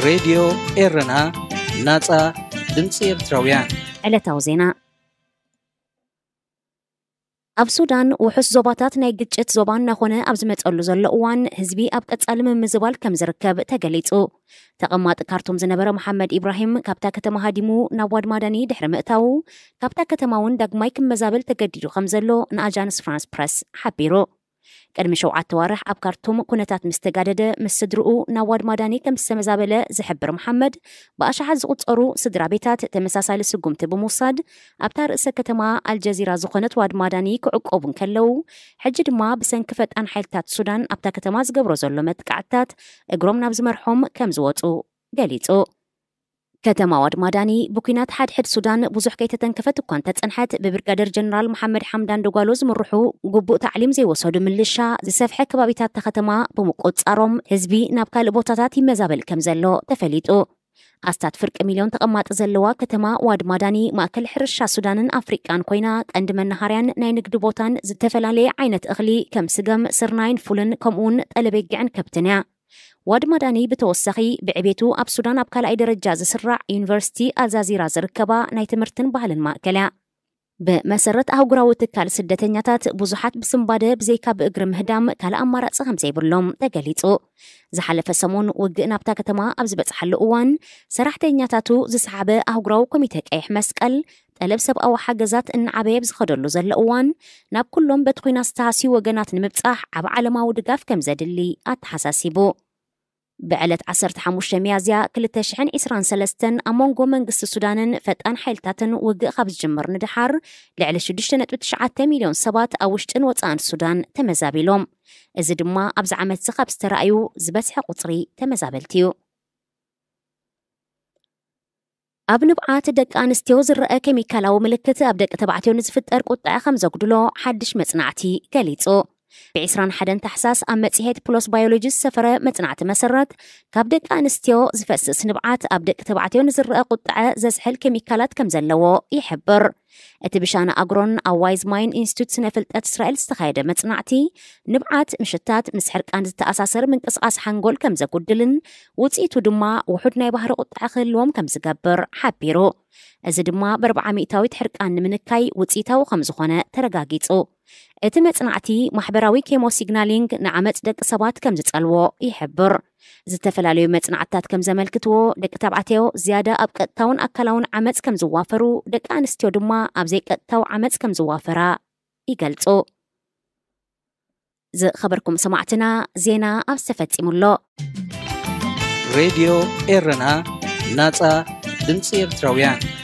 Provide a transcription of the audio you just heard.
ሬድዮ ኤረና፣ ናጻ ድምጺ ኤርትራውያን። ዕለታዊ ዜና። ኣብ ሱዳን ውሑስ ዞባታት ናይ ግጭት ዞባ እናኾነ ኣብ ዝመጸሉ ዘሎ እዋን፣ ህዝቢ ኣብ ቀጻሊ ምምዝባል ከም ዝርከብ ተገሊጹ። ተቐማጢ ካርቱም ዝነበረ መሓመድ ኢብራሂም፣ ካብታ ከተማ ሃዲሙ ናብ ዋድማዳኒ ድሕሪ ምእታዉ፣ ካብታ ከተማ እውን ዳግማይ ክመዛበል ተገዲዱ ከም ዘሎ ንኣጃንስ ፍራንስ ፕረስ ሓቢሩ። ቅድሚ ሸውዓተ ዋርሕ ኣብ ካርቱም ኩነታት ምስ ተጋደደ፣ ምስ ስድርኡ ናብ ዋድማዳኒ ከም ዝተመዛበለ ዝሕብር መሓመድ፣ ብኣሽሓት ዝቑጸሩ ስድራ ቤታት ተመሳሳሊ ስጉምቲ ብምውሳድ ኣብታ ርእሰ ከተማ ኣልጀዚራ ዝኾነት ዋድማዳኒ ክዕቆቡ እንከለዉ፣ ሕጂ ድማ ብሰንኪ ፈጣን ሓይልታት ሱዳን ኣብታ ከተማ ዝገብሮ ዘሎ መጥቃዕትታት እግሮም ናብ ዝመርሖም ከም ዝወጹ ገሊጹ። ከተማ ዋድማዳኒ ብኲናት ሓድሕድ ሱዳን ብዙሕ ከይተተንከፈት እኳ እንተጸንሐት፣ ብብርጋደር ጀነራል መሓመድ ሓምዳን ደጓሎ ዝምርሑ ግቡእ ታዕሊም ዘይወሰዱ ምልሻ ዝሰፍሐ ከባቢታት እታ ከተማ ብምቁጽጻሮም፣ ህዝቢ ናብ ካልእ ቦታታት ይመዛበል ከም ዘሎ ተፈሊጡ። ኣስታት ፍርቂ ሚልዮን ተቐማጢ ዘለዋ ከተማ ዋድማዳኒ፣ ማእከል ሕርሻ ሱዳንን ኣፍሪቃን ኮይና፣ ቀንዲ መናሃርያን ናይ ንግዲ ቦታን ዝተፈላለየ ዓይነት እኽሊ ከም ስገም፣ ስርናይን ፉልን፣ ከምኡውን ጠለቤጊዕን ከብትን እያ። ዋድማዳኒ ብተወሳኺ ብዕቤቱ ኣብ ሱዳን ኣብ ካልኣይ ደረጃ ዝስራዕ ዩኒቨርሲቲ ኣልዛዚራ ዝርከባ ናይ ትምህርትን ባህልን ማእከል እያ። ብመሰረት ኣህጉራዊ ትካል ስደተኛታት፣ ብዙሓት ብስንባደ ብዘይካ ብእግሪ ምህዳም ካልእ ኣማራጺ ከም ዘይብሎም ተገሊጹ። ዝሓለፈ ሰሙን ውግእ ናብታ ከተማ ኣብ ዝበጽሓሉ እዋን፣ ሰራሕተኛታቱ ዝሰሓበ ኣህጉራዊ ኮሚተ ቀይሕ መስቀል፣ ጠለብ ሰብኣዊ ሓገዛት እናዓበየ ኣብ ዝኸደሉ ዘሎ እዋን፣ ናብ ኩሎም በቲ ኲናት ዝተሃስዩ ወገናት ንምብጻሕ ዓቢ ዓለማዊ ድጋፍ ከም ዘድሊ ኣተሓሳሲቡ። ብዕለት ዓሰርተ ሓሙሽተ ሚያዝያ ክልተ ሽሕን ዕስራን ሰለስተን ኣብ መንጎ መንግስቲ ሱዳንን ፈጣን ሓይልታትን ውግእ ካብ ዝጅምር ንደሓር፣ ልዕሊ ሽዱሽተ ነጥቢ ትሽዓተ ሚልዮን ሰባት ኣብ ውሽጥን ወጻእን ሱዳን ተመዛቢሎም። እዚ ድማ ኣብዚ ዓመት'ዚ ካብ ዝተራእዩ ዝበዝሐ ቁጽሪ ተመዛበልቲ እዩ። ኣብ ንብዓት ደቂ ኣንስትዮ ዝረአ ኬሚካላዊ ምልክት ኣብ ደቂ ተባዕትዮ ንዝፍጠር ቁጥዐ ከም ዘጉድሎ ሓድሽ መጽናዕቲ ገሊጹ። ብ ዕስራን ሓደን ታሕሳስ ኣብ መጽሔት ፕሎስ ባዮሎጂ ዝሰፈረ መጽናዕቲ መሰረት፣ ካብ ደቂ ኣንስትዮ ዝፈስስ ንብዓት ኣብ ደቂ ተባዕትዮ ንዝረአ ቁጥዐ ዘዝሕል ኬሚካላት ከም ዘለዎ ይሕብር። እቲ ብሻነ ኣግሮን ኣብ ዋይዝ ማይን ኢንስቲትዩት ስነ ፍልጠት እስራኤል ዝተኻየደ መጽናዕቲ፣ ንብዓት ምሽታት ምስ ሕርቃን ዝተኣሳሰር ምንቅስቓስ ሓንጎል ከም ዘጉድልን፣ ውጽኢቱ ድማ ውሑድ ናይ ባህሪ ቁጥዐ ክህልዎም ከም ዝገብር ሓቢሩ። እዚ ድማ ብ ኣርብዓ ሚእታዊት ሕርቃን ንምንካይ ውጽኢታዊ ከም ዝኾነ ተረጋጊጹ። እቲ መጽናዕቲ፣ ማሕበራዊ ኬሞ ሲግናሊንግ ንዓመጽ ደቂ ሰባት ከም ዝጸልዎ ይሕብር። ዝተፈላለዩ መጽናዕትታት ከም ዘመልክትዎ፣ ደቂ ተባዕትዮ ዝያዳ ኣብ ቀጥታውን ኣካላውን ዓመጽ ከም ዝዋፈሩ፣ ደቂ ኣንስትዮ ድማ ኣብ ዘይቀጥታዊ ዓመጽ ከም ዝዋፈራ ይገልጹ። ዝኸበርኩም ሰማዕትና፣ ዜና ኣብዚ ተፈጺሙ ኣሎ። ሬድዮ ኤረና፣ ናጻ ድምጺ ኤርትራውያን።